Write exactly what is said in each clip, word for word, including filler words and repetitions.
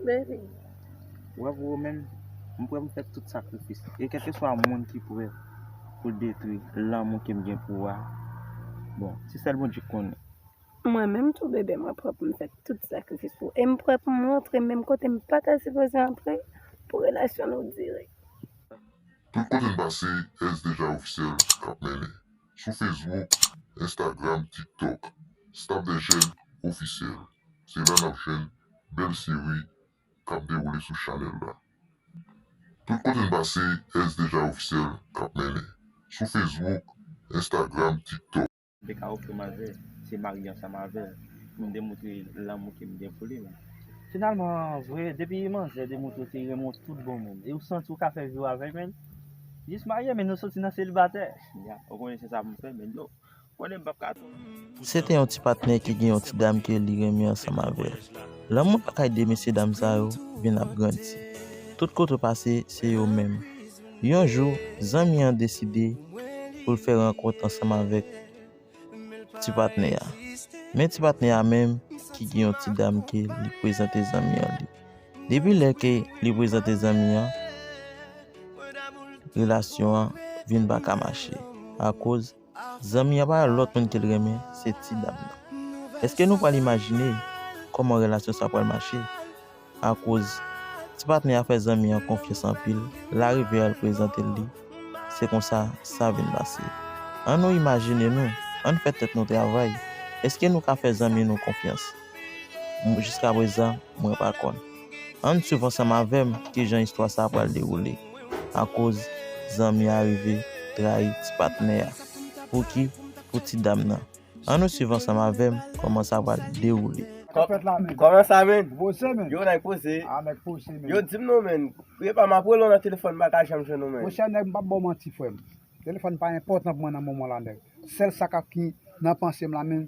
Baby. Wè pou ou menm, m prè pou m fè tout sakrifis. E kèlkeswa moun ki prè pou detwi lanmou ke m gen pou ou a, bon, se sèl Bondye k konnen. Mwen menm tou, bebe, mwen prè pou m fè tout sakrifis pou ou. E m prè pou m rantre menm kote m pa ta sipoze rantre pou relasyon nou dire. Tout kote n pase, S Deja Ofisyèl k ap mennen. Sou Facebook, Instagram, TikTok, Staff des Jeunes Officiel. Se la n ap jwenn bèl seri k ap dewoule sou chanèl la. Tout kote n pase, S Deja Ofisyèl k ap mennen. Sou Facebook, Instagram, TikTok. Te ka ofri manzè, se marye ansanm avè l, pou m demontre lanmou ke m gen pou li, men. Finalman, vre, depi manzè demontre w se renmen w tout bon, men, e w santi w ka fè vi w avè l, men, jis marye, men, nou soti nan selibatè. Ya, ou konnen se sa pou m fè, men, yo, konnen m p ap ka. Se te yon ti patnè ki gen yon ti dam ke li renmen ansanm avè l. Lanmou lakay de mesyedam sa yo vin ap grandi. Tout kote w pase, se yo menm. Yon jou, zanmi an deside pou l fè rankont ansanm avèk ti patnè a. Men ti patnè a menm ki gen yon ti dam ke li prezante zanmi an li. Depi lè ke li prezante zanmi an, relasyon an vin pa ka mache. Akoz zanmi an pa gen lòt moun ke l renmen, se ti dam nan. Èske nou pral imajine kòman relasyon sa pral mache? Akoz ti patnè a fè zanmi an konfyans anpil, l arive al prezante l li, se konsa sa vin pase. Ann nou imajine nou, ann fè tèt nou travay. Èske nou ka fè zanmi nou konfyans? M- Jiskaprezan, mwen pa konn. Ann swiv ansanm avè m kijan istwa sa pral dewoule. Akoz zanmi a rive trayi ti patnè a. Pou ki? Pou ti dam nan. Ann nou swiv ansanm avè m kòman sa pral dewoule. Kòman sa, men? Poze, men. Yo, nèg poze. Ah, nèg poze, men. Yo, di m non, men. Epa, m ap rele w nan telefòn, m pa ka janm jwenn ou, men. Monchè, nèg, m p ap ba w manti, frè m. Telefòn pa enpòtan pou mwen nan moman la, nèg. Sèl sa k ap ki nan panse m la, men,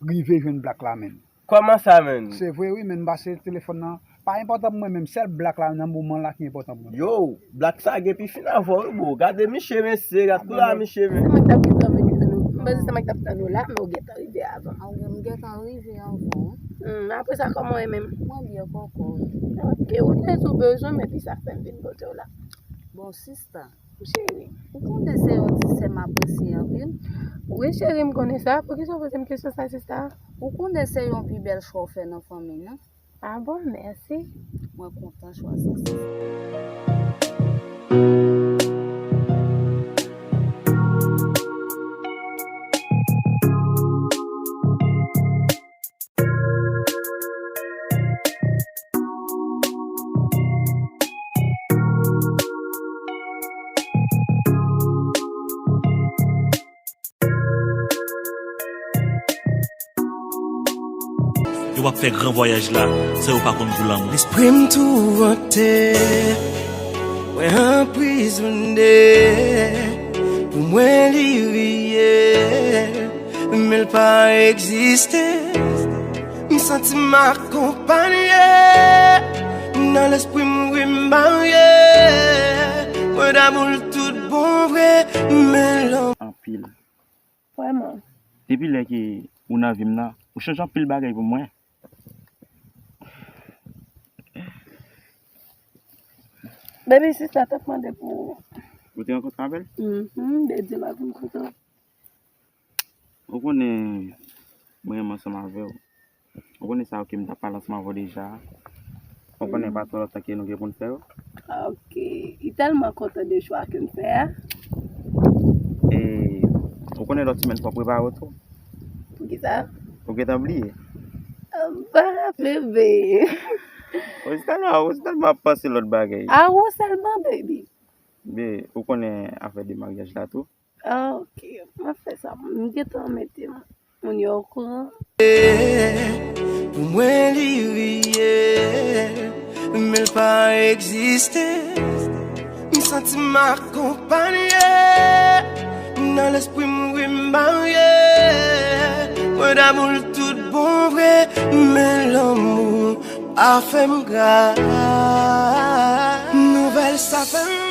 rive jwenn Black la, men. Kòman sa, men? Se vre, wi, men, m pase telefòn nan. Pa enpòtan pou mwen menm, sèl Black la nan moman la ki enpòtan pou mwen. Yo, Black sa gen pi fin avè w, wi, bro. Gade miche, mesye, gad koulè miche, men. Se mwen k t ap gentan vini tann ou. M panse se mwen k t ap tann ou la, men ou gentan rive avan. Ah, wi, m gentan rive avan. Hmm, apre sa, kòman w ye menm? Mwen byen, kòkò. Ok, ou te sou bezwen m, epi sa fè m vin kote w la. Bon, sista. Cheri. Ou konnen se yon ti sè m apresye anpil. Wi, cheri, m konnen sa. Poukisa w poze m kesyon sa, sista? Ou konnen se yon pi bèl chwa w fè nan fanmi nou. Ah bon, mèsi. Mwen kontan chwazi w, sista. Yo p ap fè gran vwayaj la san yo pa konn gou lanmou. Lespri m tourante, mwen anprizone. Pou mwen li reyèl, men l pa egziste. M santi m akonpanye. Nan lespri m wi m marye. Mwen damou l tout bon vre, men lanmou. Anpil. Vrèman. Depi lè ke ou nan vi m nan, ou chanje anpil bagay pou mwen. Baby, sista t ap mande pou ou. Ou te rankontre avè l? Mhm, de di m ap rankontre w. Ou konnen, mwen renmen ansanm avè w. Ou konnen sa yo ke m t ap pale ansanm avè w deja. Ou konnen pa twò lontan ke nou gen pou n fè yo. Ok. Li tèlman kontan de chwa ke m fè a. E ou konnen lòt semèn fò w prepare w tou. Poukisa? Ou gentan bliye? M pa raple, bebe. Ou se tèlman, ou se tèlman ap panse lòt bagay. A ou sèlman, baby. Be, ou konnen afè de maryaj la tou. Ah, ok. M ap fè sa. M gentan mete moun yo okouran. Pou mwen li reyèl, men l pa egziste. M santi m akonpanye. Nan lespri m wi m marye. Mwen damou l tout bon vre, men lanmou pa fè m gra. Nouvèl sa fè m